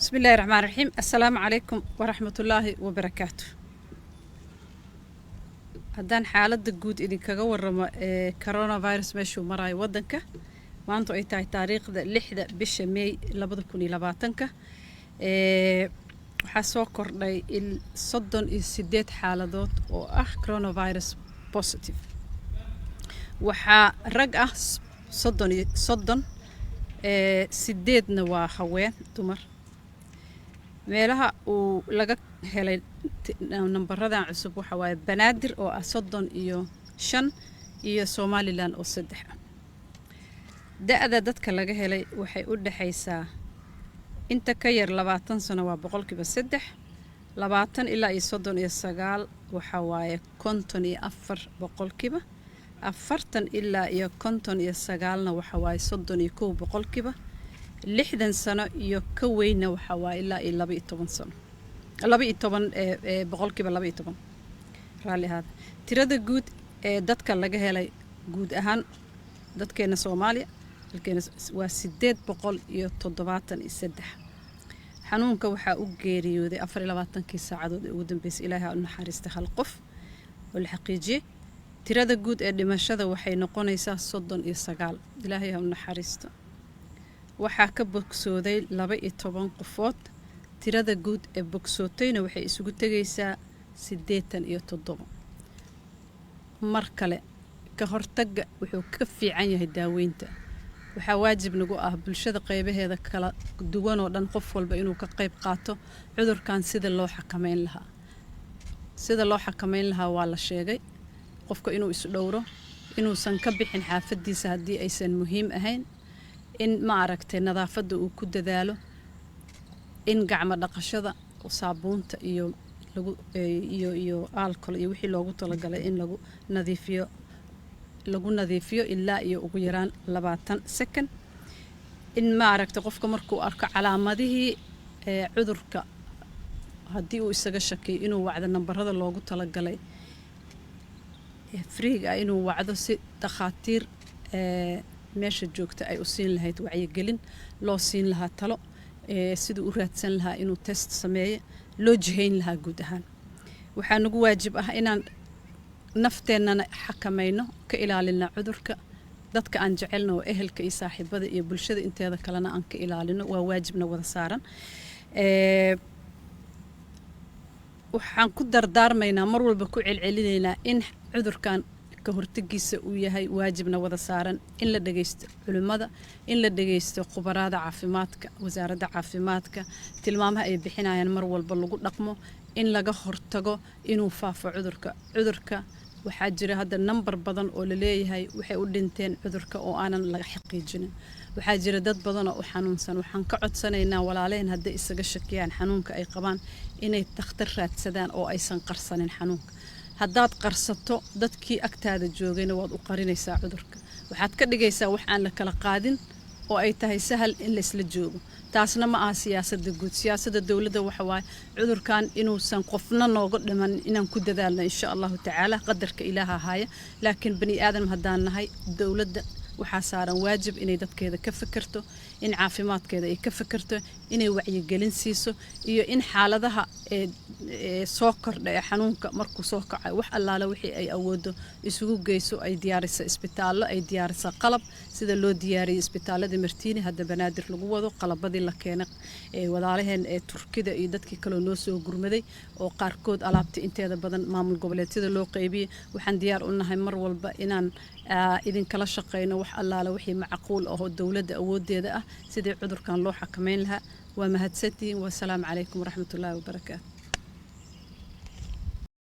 Bismillahi raxmaan raxiim. Assalaamu calaykum waraxmatullaahi wabarakaatu. Haddaan xaaladda guud idinkaga waramo ee coronavirus meeshuu marayo waddanka maanta, ay tahay taariikhda 6da bisha May 2020-ka, waxaa soo kordhay 38 xaaladood oo ah coronavirus positive. Waxaa rag ah 30, 8-na waa haween, dumar. Meelaha uu laga helay nambaradan cusub waxa waaye Banaadir oo ah 35 iyo Somaliland oo 3 ah. Da-da dadka laga helay waxay u dhexaysaa inta ka yar 20 sano waa 3%, 20 ilaa iyo 39 waxa waaye 54%, 40 ilaa iyo 59-na waxa waaye 31%, 60 sano iyo ka weynna waxa waaye ilaa iyo 12 sano, 12, 12%. Raalli ahaada. Tirada guud ee dadka laga helay guud ahaan dadkeena Soomaaliya dalkeena waa 873. Xanuunka waxaa u geeriyooday 24-kii saacadood ee ugu dambeysay, Ilaahay ha u naxariista, hal qof oo la xaqiijiyey. Tirada guud ee dhimashada waxay noqonaysaa 39. Ilaahay ha u naxariisto. Waxaa ka bogsooday 12 qofood. Tirada guud ee bogsootayna waxay isugu tegaysaa 87. Mar kale, ka hortagga wuxuu ka fiican yahay daaweynta. Waxaa waajib nagu ah bulshada qaybaheeda kala duwan oo dhan, qof walba inuu ka qayb qaato cudurkan sida loo xakameyn lahaa. Sida loo xakameyn lahaa waa la sheegay: qofka inuu isdhowro, inuusan ka bixin xaafadiisa haddii aysan muhiim ahayn, in, ma aragtay, nadaafadda uu ku dadaalo, in gacmo dhaqashada saabuunta iyo lagu iyo alcohol iyo wixii loogu talagalay in lagu nadiifiyo ilaa iyo ugu yaraan 20 second, in, ma aragtay, qofka markuu arko calaamadihii ee cudurka, haddii uu isaga shakiyo, inuu wacdo nambarada loogu talagalay free-ga, inuu wacdo si dhakhaatiir meesha joogta ay u siin lahayd wacyigelin, loo siin lahaa talo, siduu u raadsan lahaa inuu test sameeyo, loo jihayn lahaa. Guud ahaan waxaa nagu waajib ah inaan nafteennana xakamayno, ka ilaalina cudurka, dadka aan jecelna oo ehelka iyo saaxiibada iyo bulshada inteeda kalena aan ka ilaalino. Waa waajibna wada saaran. Waxaan ku dardaarmaynaa, mar walba ku celcelinaynaa, in cudurkan ka hortagiisa uu yahay waajibna wada saaran, in la dhageysto culimmada, in la dhageysto khubaraada caafimaadka, wasaaradda caafimaadka, tilmaamaha ay bixinayaan mar walba lagu dhaqmo, in laga hortago inuu faafo cudurka. Cudurka waxaa jira hadda nambar badan oo laleeyahay waxay u dhinteen cudurka oo aanan laga xaqiijinin. Waxaa jira dad badan oo u xanuunsan. Waxaan ka codsanaynaa walaalehen, hadday isaga shakiyaan xanuunka ay qabaan, inay takhtar raadsadaan oo aysan qarsanin xanuunka. Haddaad qarsato, dadkii agtaada joogayna waad u qarinaysaa cudurka. Waxaad ka dhigaysaa wax aan la kala qaadin oo ay tahay sahal in laysla joogo. Taasna ma aha siyaasadda guud. Siyaasadda dowladda waxa waaye cudurkan inuusan qofna nooga dhiman inaan ku dadaalno, insha Allahu tacaala. Qadarka Ilaaha haaya, laakiin bani aadam haddaan nahay, dowladda waxaa saaran waajib inay dadkeeda ka fekerto, in caafimaadkeeda ay ka fekerto, inay wacyigelin siiso iyo in xaaladaha ee soo kordha ee xanuunka markuu soo kacayo wax allaale wixii ay awoodo isugu geyso, ay diyaarisa isbitaallo, ay diyaarisa qalab, sida loo diyaariyey isbitaalada Martiini, hadda Banaadir lagu wado, qalabadii la keenay ee walaalaheen ee Turkida iyo dadkii kaloo noo soo gurmaday oo qaarkood alaabta inteeda badan maamul goboleedyada loo qaybiyey. Waxaan diyaar u nahay mar walba inaan idinkala shaqeyno wax allaale wixii macquul ah oo dowladda awoodeeda ah sidii cudurkan loo xakameyn lahaa. Waa mahadsantihiin. Wasalaamu calaykum waraxmatullaahi wabarakaatu.